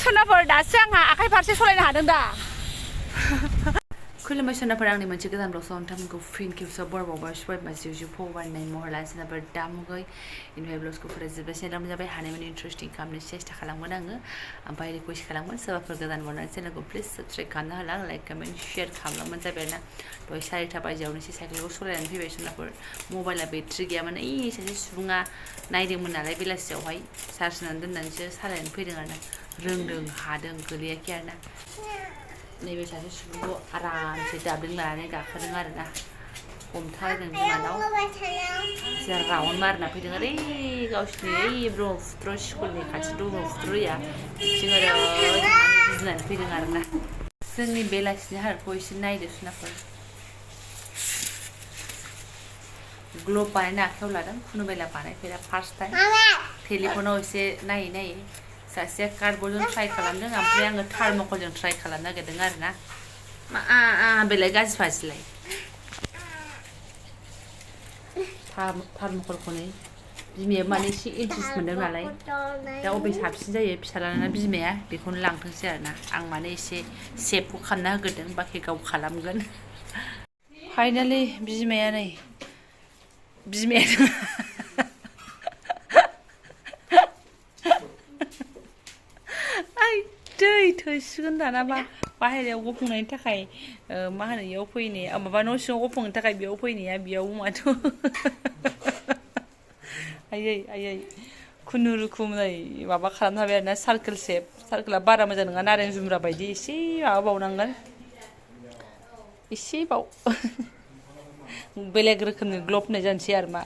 सोनाफोर दासो आंहा आखाइ फारसे सलायनो हादों दा खुलुमबाय सोनाफोर आंनि मोनसे गोदान ब्लगआव नोंथांमोनखौ फिन खेबसेयाव बरबावबाय सुबाय जिउ फबायनाय महर लानो सोनाफोर दा मुगै इनभाइ ब्लगखौ फरायजोबगासिनो दं जाबाय हानायमानि इन्टारेस्टिं खालामनो सेस्था खालामगोन आङो ओमफ्राय रिकुवेस्ट खालामगोन सोरबाफोर गोदान बरनानै चेनेलखौ प्लिज साबस्क्राइब खालामना होला लाइक कमेन्ट शेयार खालामलांबानो जाबाय आरोना दहाय 4टा बाजियावनो एसे साइकेलखौ सलायनानै फैबाय सोनाफोर मबाइला बेटारि गैयामोन सासे सुबुङा नायदोंमोन नालाय बेलासियावहाय चार्ज होनानै दोननानैसो सालायनानै फैदों आरोना रोंदों हादों गोलैयाखै आरोना नैबे सासे सुबुंखौ आरामसे दाब्लिं लानानै गाखोदों आरोना हमथादों बिमानाव जों राउन्ड मारना फैदों ओरै गावसिनि ओइ ब्रह्मपुत्र स्कुलनि खाथि ब्रह्मपुत्रया बिथिं ओरै गिदिंनानै फैदों आरोना जोंनि बेलासिनि हालोदखौ एसे नायदो सोनाफोर ग्ल'ब बानायनो आखायाव लादों खुनुबेला बानायफेरा फार्स्ट टाइम टेलिफनाव एसे नायै नायै सासेया कार्डबर्डजों ट्राइ खालामदों ओमफ्राय आङो थार्मकलजों ट्राइ खालामनो नागिरदों आरोना बेलाय गाज्रि फाजिलाय थार्मकलखौ नै बिमाया माने एसे इन्ट्रेस्ट मोनदों नालाय दा अबे साबसिन जायो फिसालाना बिमाया बेखौनो लांथोंसै आरोना आं माने एसे सेफखौ खालामना होग्रोदों बाखि गाव खालामगोन फाइनालि बिमाया नै दै थोसिगोन दाना बाहेरायाव गफंनायनि थाखाय मा होनो इयाव फैनाया माबा न' सिङाव गफंनो थाखाय बेयाव फैनाया बेयाव माथो आयै खुनुरुखुम नै माबा खालामनो हाबाय आरोना सार्कोल सेप सार्कोला बारा मोजां नङा नारें जुमब्रा बायदि एसे माबाबावनांगोन एसेबाव बेलेग रोखोमनि ग्ल'ब होननाय जानोसै आरो मा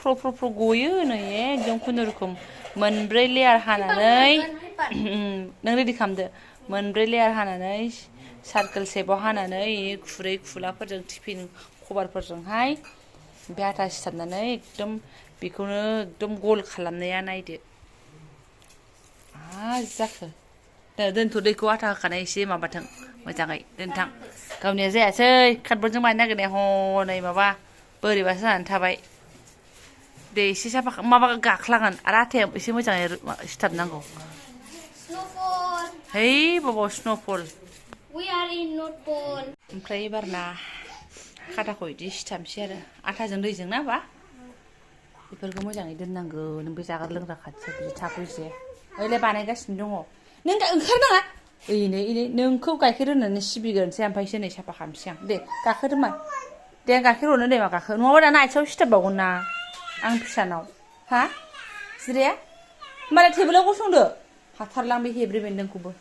फ्र गयो नै एकदम खुनुरुखुम मोनब्रै लेयार हानानै नों रेडि खालामदो मोनब्रै लेयार हानानै सार्कोल सेपआव हानानै खुरै खुलाफोरजों टिफिन कभारफोरजोंहाय बे आथा सिथाबनानै एकदम बेखौनो एकदम गल खालामनाया नायदो जाखो दोनथ' दैखौ आथा होखानाय एसे माबाथों मोजाङै दोनथां गावनिया जायासै कार्डबर्डजों बानायनो नागिरनाया हनै माबा बोरैबासो जानानै थाबाय दे एसे साफा माबा गाख्लागोन आरो आथाया एसे मोजाङै सिथाबनांगौ है बाबा स्न'फल ओमफ्राय एबारना खाथाखौ बिदि सिथाबसै आरो आथाजों दैजों ना बा बेफोरखौ मोजाङै दोननांगौ नों बे जाग्रा लोंग्रा खाथियाव बिदि थाफैसे ओइलाय बानायगासिनो दङ नों ओंखारनाङा इनै नोंखौ गाइखेर होनानै सिबिग्रोनोसै ओमफ्रायसो नै साफा खालामसै आं दे गाखोदो मा दे आं गाइखेर हरनो दे मा गाखो नङाबा दाना आथिङाव सिथाबबावगोन ना आं फिसानाव हा जिराया होमबालाय टेबोलाव गसंदो हाथारलां बे हेब्रे बेन्दोंखौबो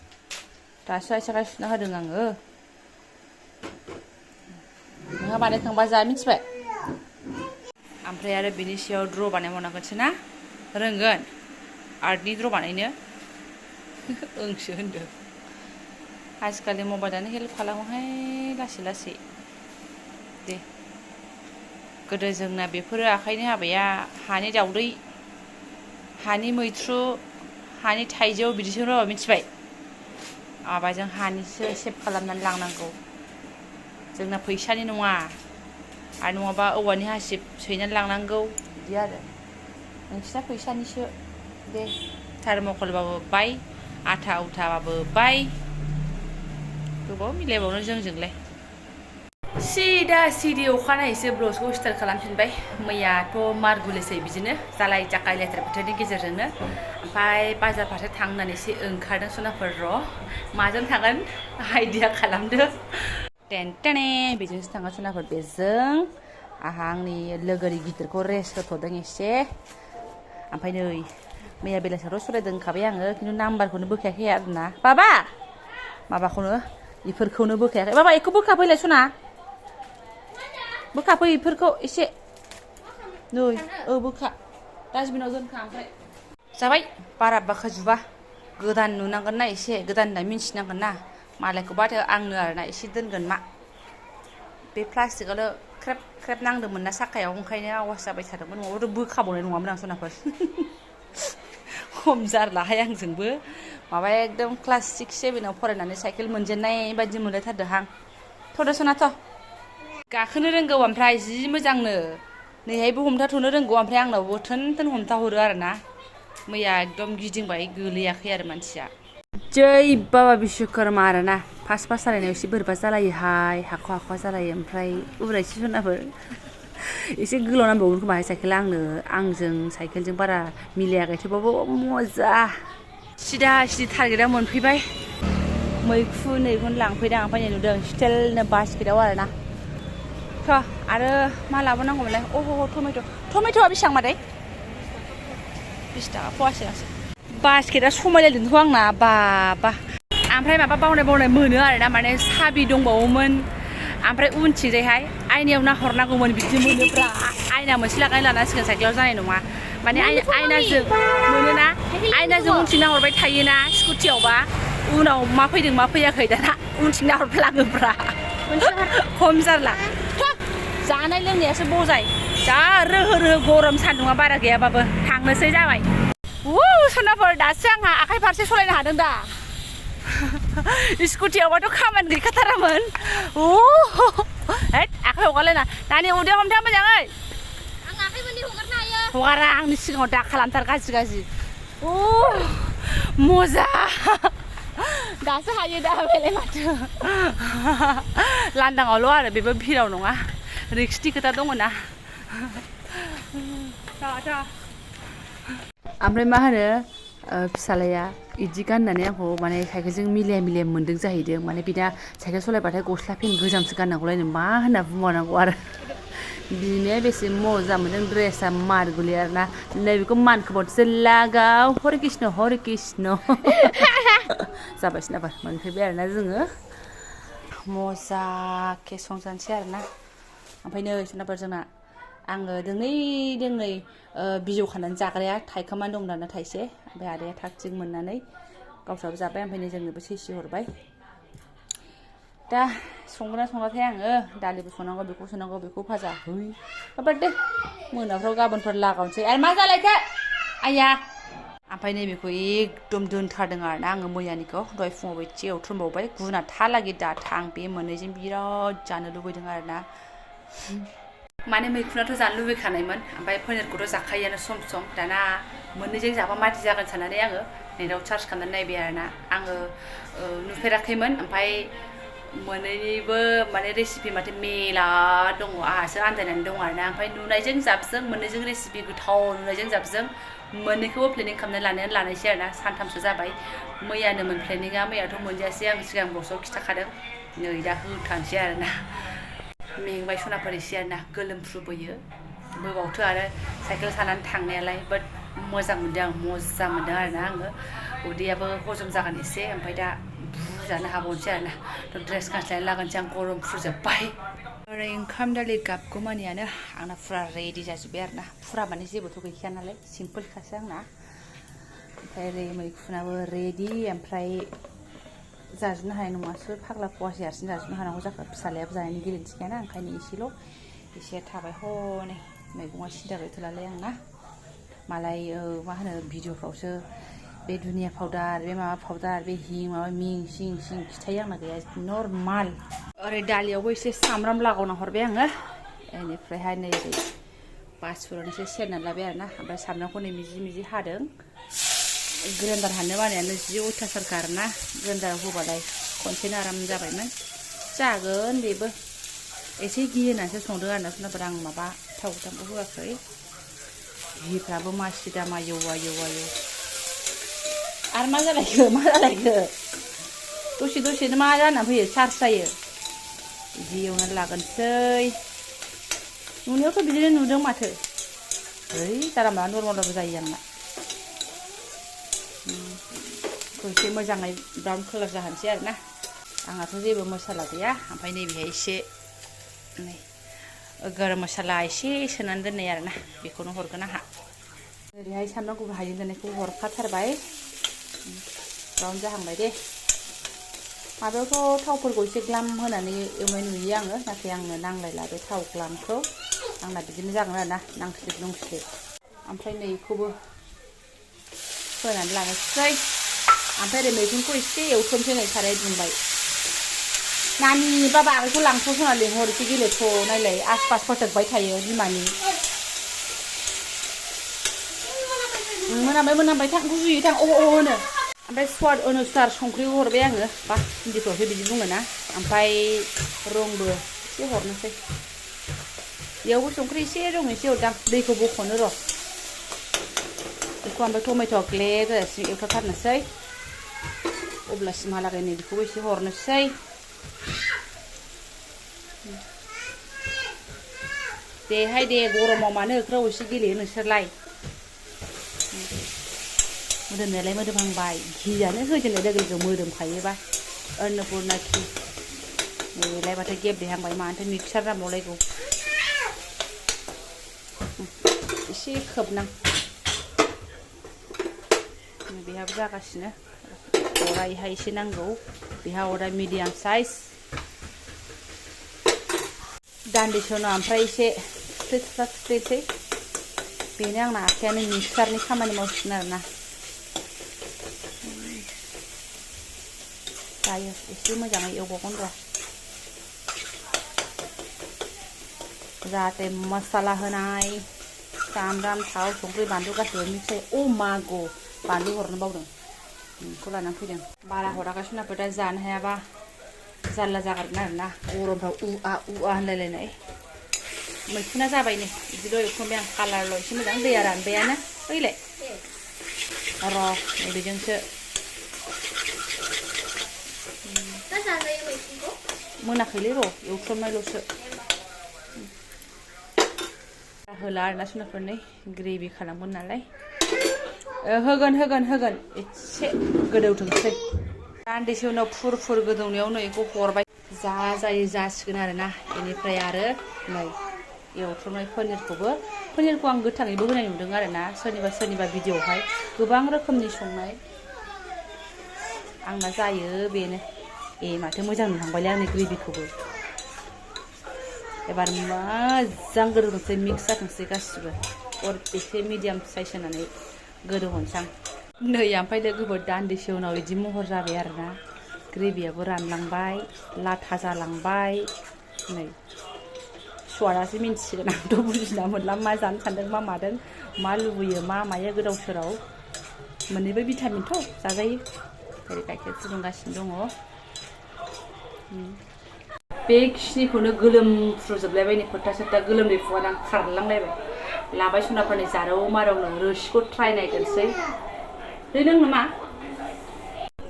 दासो आथिं सुना होदों आङो नोंहा बानायखांबा जा मिथिबाय ओमफ्राय आरो बिनि सायाव द्र' बानायबावनांगोनसो ना रोंगोन आर्टनि द्र' बानायनो ओंसो होनदों आजिखालि मबाइलानो हेल्प खालामोहाय लासै दे गोदो जोंना बेफोरो आखाइनि हाबाया हानि दाउदै हानि मैथ्रु हानि थाइजौ बिदिसो रावा मिथिबाय माबाजों हानिसो सेभ खालामनानै लांनांगौ जोंना फैसानि नङा आरो नङाबा औवानि हासिब सैनानै लांनांगौ बिदि आरो नोंसिना फैसानिसो दे थार्मकलबाबो बाय आथा उथाबाबो बाय गोबाव मिलायबावनो जोंजोंलाय सिदि अखानायैसो ब्लगखौ स्टार्ट खालामफिनबाय मैयाथ' मारगुलिसै बिदिनो जालाय जाखाय लेथेर फेथेरनि गेजेरजोंनो ओमफ्राय बाजार फारसे थांनानैसो ओंखारदों सनाफोर माजों थांगोन आइडिया खालामदो टेनटेने बेजोंसो थांगोन सनाफोर बेजों आंहा आंनि लोगोरि गिदिरखौ रेस्ट होथ'दों एसे ओमफ्राय नै मैया बेलासियावथ' सलायदों होनखाबाय आङो खिन्थु नाम्बारखौनो बोखायाखै आरोना बाबा माबाखौनो इफोरखौनो बोखायाखै बाबा बेखौ बोखाफैलाय सना बोखाफै इफोरखौ एसे नै बोखा डास्टबिनाव दोनखा ओमफ्राय जाबाय बारा बोखाजुबा गोदान नुनांगोन ना एसे गोदान होनना मिन्थिनांगोन ना मालायखौ बाथो आंनो आरोना एसे दोनगोन मा बे प्लास्टिकआल' ख्रेब नांदोंमोन ना साखायाव ओंखायनो आवाज जाबाय थादोंमोन नङाबाथ' बोखाबावनाय नङामोन आं सनाफोर खम जारलाहाय आंजोंबो माबा एकदम क्लास 6-7 आव फरायनानै साइकेल मोनजेननाय बायदि मोनलायथारदों आं थ'दो सनाथ' गाखोनो रोंगौ ओमफ्राय जि मोजांनो नैहायबो हमथाथ'नो रोंगौ ओमफ्राय आंनावबो थोन हमथाहरो आरोना मैया एकदम गिदिंबाय गोलैयाखै आरो मानसिया जय बाबा विश्वकर्मा आरोना फार्स्ट सालायनायाव एसे बोरैबा जालायोहाय हाखवा जालायो ओमफ्राय उरायसि सनाफोर एसे गोलाव नांबावगोन खोमा साइकेला आंजों साइकेलजों बारा मिलायाखै थेवबाबो मजा सिदा टारगेटआव मोनफैबाय मैखुनैखौनो लांफैदों ओमफ्राय नुदों स्टाइलनो बास्केटआव आरोना थ' आरो मा लाबोनांगौमोनलाय टमेट'आ बेसेबां मादै 20 थाखा फवासेयावसो बास्केटआ समायलायदोंथ' आंना बाबा ओमफ्राय माबा बावनाय मोनो आरोना माने साबि दंबावोमोन ओमफ्राय उनथिंजायहाय आयनायाव नाहरनांगौमोन बिदि मोनोब्रा आयना मोनसे लागायना लानांसिगोन साइकेलाव जानाय नङा माने आयनाजों मोनोना आयनाजों उनथिं नाहरबाय थायोना स्कुटियावबा उनाव मा फैदों मा फैयाखै दाना उनथिं नाहरफ्लाङोब्रा खम जारला जानाय लोंनायासो बजाय जा रोहो गरम सान्दुङा बारा गैयाबाबो थांनोसै जाबाय सनाफोर दासो आंहा आखाइ फारसे सलायनो हादों दा स्कुटियावबाथ' खामानि गैखाथारामोन आखाइ हगारलायना नानि उदैयाव हमथा मोजाङै आं आखाइ मोननै हगारनो हायो हगारा आंनि सिगाङाव दा खालामथार गाज्रि मजा दासो हायो दा बेलाय माथो लांदाङावल' आरो बेबो भिराव नङा रिक्सनि खोथा दङ ना ओमफ्राय मा होनो फिसालाया इदि गाननानै आंखौ माने साइकेलजों मिलाया मोन्दों जाहैदों माने बिना साइकेल सलायबाथाय गस्ला पेन्ट गोजामसो गाननांगौलायनो मा होनना बुंबावनांगौ आरो बिमाया बेसे मजा मोनदों ड्रेसा मारगुलि आरोना नैबेखौ मानखोबावसो लागाव हरे कृष्ण जाबाय सिनाबार मोनफैबाय आरोना जोङो मजाके संजानोसै आरोना ओमफ्राय नै सोनाबार जोंना आङो दोंनै बिजौ खानानै जाग्राया थाइखामानो दं दाना थाइसे ओमफ्य आदाया थाग थिग मोननानै गावस्राबो जाबाय ओमफ्राय नै जोंनोबो सैसि हरबाय दा संगोना संलाथाय आङो दालिबो संनांगौ बेखौ संनांगौ बेखौ भाजा माबार दे मोनाफ्राव गाबोनफोर लागावनोसै आरो मा जालायखो आया ओमफ्राय नैबेखौ एकदम दोनथारदों आरोना आङो मैयानिखौ दहाय फुङाव एसे एवथ्रोमबावबाय गुना थालागि दाथा आं बे मोननैजों बिराद जानो लुबैदों आरोना माने मैखुनाथ' जानो लुबैखानायमोन ओमफ्राय पनिरखौथ' जाखायोआनो सम दाना मोननैजों जाबा मादि जागोन साननानै आङो नेटाव सार्च खालामनानै नायबाय आरोना आङो नुफेराखैमोन ओमफ्राय मोननैनिबो माने रेसिपि माथो मेला दङ आंहासो आन्दायनानै दं आरोना ओमफ्राय नुनायजों जाबजों मोननैजों रेसिपि गोथाव नुनायजों जाबजों मोननैखौबो प्लेनिं खालामनानै लानायसै आरोना सानथामसो जाबाय मैयानोमोन प्लेनिङा मैयाथ' मोनजायासै आं सिगां बक्सआव खिथाखादों नै दा होथांसै आरोना मेंबाय सनाफोर एसे आरोना गोलोमफ्रुबोयो बोबावथो आरो साइकेल सानानै थांनायालाय बाट मोजां मोनदों आरोना आङो उदैयाबो हजम जागोन एसे ओमफ्राय दा बुजानो हाबावनोसै आरोना ड्रेस गानस्लायनानै लागोनसै आं गरम फुरजोब्बाय ओरै ओंखाम दालि गाबगौ मानियानो आंना फुरा रेडि जाजोब्बाय आरोना फुरा माने जेबोथ' गैखाया नालाय सिम्पोलखासो आंना ओमफ्राय ओरै मैखुनाबो रेडि ओमफ्राय जाजोबनो हानाय नङासो फाग्ला फवासे हारसिं जाजोबनो हानांगौ जाखो फिसालायाबो जानायनि गेरेन्थि गैयाना ओंखायनो एसे थाबाय हनै मैगङा सिदा गैथ'लालै आंना मालाय मा होनो भिडिअफ्रावसो बे दुनिया पाउदार बे माबा पाउदार बे हिं माबा मिं सिं खिथायो आंना गैया नर्माल ओरै दालियावबो एसे सामब्राम लागावना हरबाय आङो बेनिफ्रायहाय नै ओरै बासुरन एसे सेरनानै लाबाय आरोना ओमफ्राय सामब्रामखौ नै मिजि हादों ग्रेन्डार हाननो बानायानो जि अयथासारखा आरोना ग्रेन्डाराव होबालाय खनसेनो आराम जाबायमोन जागोन बेबो एसे घि होनानैसो संदों आरोना सोरनाफोर आं माबा थाव गोथांखौ होआखै घिफ्राबो मासि दामा एवा आरो मा जालायखो दसेनो मा जानानै फैयो चार्ज जायो बिदि एवनानै लागोनसै नुनायावथ' बिदिनो नुदों माथो जारा माला नर्मालबाबो जायो आंना एसे मोजाङै ब्राउन कालार जाहोनसै आरोना आंहाथ' जेबो मसला गैया ओमफ्राय नैबेहाय एसे नै गरम मसला एसे सोनानै दोननाय आरोना बेखौनो हरगोन आंहा ओरैहाय सामब्राम गुफुर हाइजें देनायखौ हरखाथारबाय ब्राउन जाहांबाय दे माबायावथ' थावफोरखौ एसे ग्लाम होनानै एवनाय नुयो आङो नाथाय आंनो नांलायला बे थाव ग्लामखौ आंना बिदिनो जागोन आरोना नांस्लिब ओमफ्राय नै बेखौबो होनानै लानोसै ओमफ्राय ओरै मैगंखौ एसे एवथ्रमसै नै साराय दुंबाय नानि बाबा आगैखौ लांथ' होना लिंहर एसे गेलेथ' नायलाय आसपास फोथोबबाय थायो बिमानि मोनामबाय थां गुजुयो थां अ होनो ओमफ्राय स्वाद अनुसार संख्रि हरबाय आङो बा हिन्दीफ्रावसो बिदि बुङो ना ओमफ्राय रंबो एसे हरनोसै बेयावबो संख्रि एसे रं एसे हरदां दैखौ बख'नो र' बेखौ ओमफ्राय टमेट' ग्लेब जाजासिम एवखाथारनोसै अब्लासिमहालागै नै बेखौबो एसे हरनोसै देहाय दे गरमाव मानो होख्राव एसे गेलेयो नोंसोरलाय मोदोमनायालाय मोदोमहांबाय घियानो होजेननाय लोगो लोगो मोदोमखायोबा अन्नपुर्णा घि नैलाय माथो गेब्लेहांबाय मानोथो मिक्सार नांबावलायगौ एसे खोबनां बेहाबो जागासिनो अरायहाय एसे नांगौ बेहा अरा मिडियाम साइज दान्दिसे उनाव ओमफ्राय एसे थुफ्लेसै बेनो आंना आखायानो मिक्सारनि खामानि मावसिगोन आरोना जायो एसे मोजाङै एवबावगोन र' जाहाथे मसाला होनाय सामब्राम थाव संख्रि बानलु गासैबो मिक्स जायो अ मागो बानलु हरनो बावदों बेखौ लानानै फैदों बारा हरागासिनो दा जानो हायाबा जारला जागारगोन आरोना गरमफ्राव उआ होनलायलायनाय मैखुना जाबाय नै बिदिल' एवखांबाय आं कालारल' एसे मोजां दैया रानबायानो ओइलाय र' बेजोंसो मोनाखैलै र' एवख्रबनायल'सो होला आरोना सुनाफोरनै ग्रेभि खालामगोन नालाय होगोन एसे गोदौथोंसै दान्दिसे उनाव फुर गोदौनायावनो बेखौ हरबाय जासिगोन आरोना बेनिफ्राय आरो नै एवथ्रमनाय पनिरखौ आं गोथाङैबो होनाय नुदों आरोना सोरनिबा भिडिअआवहाय गोबां रोखोमनि संनाय आंना जायो बेनो माथो मोजां नुहांबायलै आंनि ग्रेभिखौबो एबार मोजां गोदौथोंसै मिक्स जाथोंसै गासिबो अर एसे मिडियाम साइज होनानै गोदौहोनोसै नै ओमफ्राय लोगोफोर दान्दिसे उनाव बिदि महर जाबाय आरोना ग्रेभियाबो रानलांबाय लाथा जालांबाय नै स्वादासो मिन्थिसिगोन आंथ' बुजिना मोनला मा जानो सानदों मा मादों मा लुबैयो मा मायो गोदाव सोराव मोननैबो भिटामिनथ' जाजायो ओरै गाइखेर फुदुंगासिनो दङ बेखिनिखौनो गोलोमफ्रुजोबलायबाय नै फोथा सोथा गोलोमदै फुवादां खारलांलायबाय लाबाय सनाफोरनि जारौ मारौनो रोसिखौ ट्राय नायग्रोनोसै दै लोंनो नामा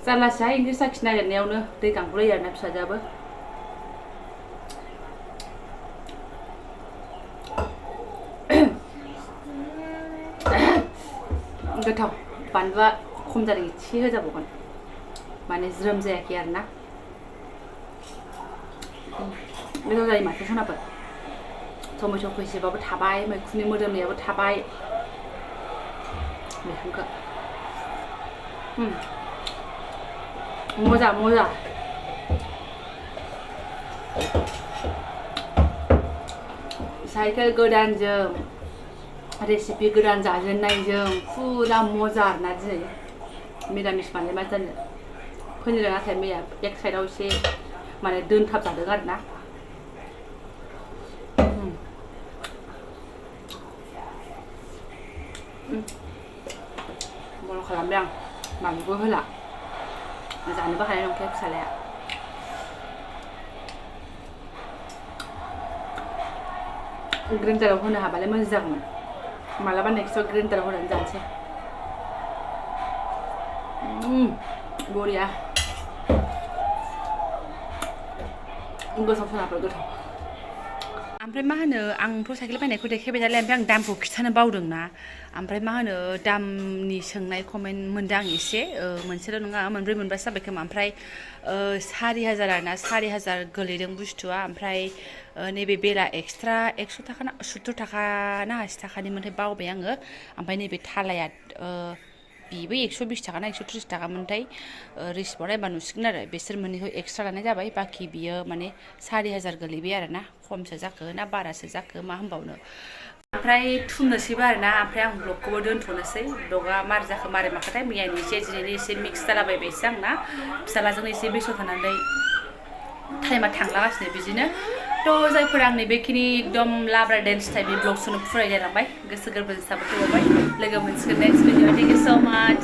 जारलासोहाय ओंख्रि साखिनो नागिरनायावनो दै गांगुलायो आरोना फिसाजोआबो गोथाव बानलुआ खम जादों एसे होजाबावगोन माने ज्रोम जायाखै आरोना गोथाव जायो माथो सनाफोर टमेट' खैसेबाबो थाबाय मैखुननि मोदोमनायाबो थाबाय मैखुनखौ मोजां साइकेल गोदानजों रेसिपि गोदान जाजेननायजों फुरा मजा आरोना दिनै मिरामिस माने मा जानो पनिरा नाथाय मैया एक साइडआव एसे माने दोनथाब जादों आरोना बल खालामबाय आं बानलुबो होला जानोबो हानाय नंखाया फिसालाया ग्रेन्डाराव होनो हाबालाय मोजां जागौमोन मालाबा नेक्स्टआव ग्रेन्डाराव होनानै जानोसै बरिया गोथाव सनाफोर गोथाव ओमफ्राय मा होनो आंथ' साइकेल बायनायखौ देखायबाय नालाय ओमफ्राय आं दामखौ खिन्थानो बावदोंना ओमफ्राय मा होनो दामनि सोंनाय कमेन्ट मोनदों आं एसे मोनसेल' नङा मोनब्रै मोनबासो जाबाय खोमा ओमफ्राय 4,000 आरोना 4,000 गोलैदों बुस्थुआ ओमफ्राय नैबे बेला एक्सट्रा 100 थाखा ना 70 थाखा ना 80 थाखानि मोनथाय बावबाय आङो ओमफ्राय नैबे थालाया बेबो 120 थाखा ना 130 थाखा मोनथाय रिसिप्टआव नायबा नुसिगोन आरो बिसोर मोननैखौ एक्सट्रा लानाय जाबाय बाखि बियो माने 4,000 गोलैबाय आरोना खमसो जाखो ना बारासो जाखो मा होनबावनो ओमफ्राय थुमनोसैबो आरोना ओमफ्राय आं ब्लगखौबो दोनथ'नोसै ब्लगा मारै जाखो मारै माखोथाय मैयानि एसे दिनैनि एसे मिक्स जालाबायबायसो आंना फिसालाजों एसे बेस्थ' थानानै टाइमा थांलागासिनो बिदिनो थ' जायफोर आंनि बेखिनि एकदम लाब्रा डेन्स टाइपनि ब्लग्सखौनो फरायलायलांबाय गोसो गोरबोजों साबायखर बावबाय लोगो मोनसिगोन नेक्स्ट भिडिअ थेंक इउ सो माच